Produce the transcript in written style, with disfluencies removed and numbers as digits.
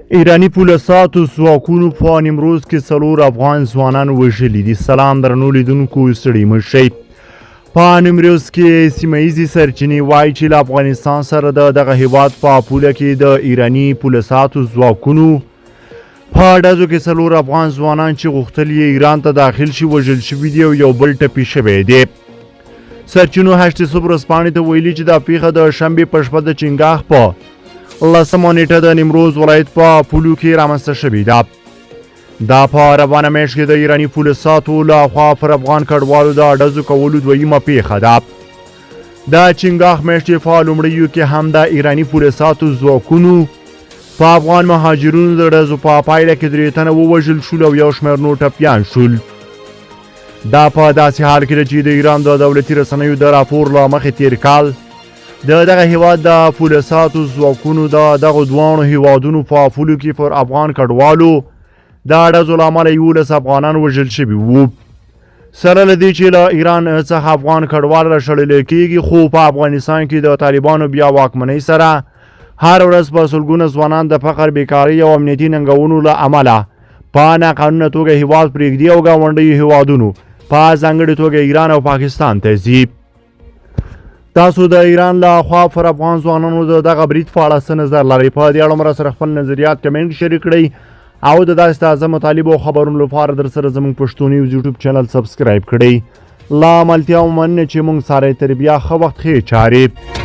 ایراني پوله ساتو ځواکونو په نیمروز کې څلور افغان ځوانان وژلي دي. سلام درنو لیدونکو، ستړي مه شئ. په نیمروز کې سیمه ییزې سرچینې وایي چې له افغانستان سره د دغه هیواد په پوله کې د ایراني پوله ساتو ځواکونو په ډزو کې څلور افغان ځوانان چې غوښتل یې ایران ته داخل شي وژل شوي دي او یو بل ټپي شوی دی. سرچینو هشت صبح ورځپاڼې ته ویلي چې دا پیښه د شنبې په شپه د چنګاښ په لسمه نیټه د نیمروز ولایت په پولو کې رامنځته شوې ده. دا په روانه میاشت کې د ایراني پوله ساتو له خوا پر افغان کډوالو د ډزو کولو دویمه پیښه ده. د چنګاښ میاشتې په لومړیو کې هم د ایراني پوله ساتو ځواکونو په افغان مهاجرینو د ډزو په پایله کې درې تنه ووژل شول او یو شمېر نور ټپیان شول. دا په داسې حال کې ده چې د ایران د دولتي رسنیو د راپور له مخې تیر کال د دغه هیواد د پوله ساتو ځواکونو د دغو دواړو هیوادونو په پولو کې پر افغان کډوالو د ډزو له امله 11 افغانان وژل شوي وو. سره له دې چې له ایران څخه افغان کډوال راشړل کېږي، خو په افغانستان کې د طالبانو بیا واکمنۍ سره هر ورځ په سلګونه ځوانان د فقر، بیکارۍ او امنیتي ننګونو له امله په ناقانونه توګه هیواد پرېږدي او ګاونډیو هیوادونو په ځانګړې توګه ایران او پاکستان ته ځي. تاسو د ایران له خوا پر افغان ځوانانو د دغه برید په اړه څه نظر لرئ؟ په دې اړه مو راسره خپل نظریات کمنټ شریک کړئ او د داسې تازه مطالبو او خبرونو لپاره در سره زموږ پښتو نیوز یوټیوب چینل سبسکرایب کړئ. لا ملتیا او مننه چې موږ سره تر بیا ښه وخت ښې چارې.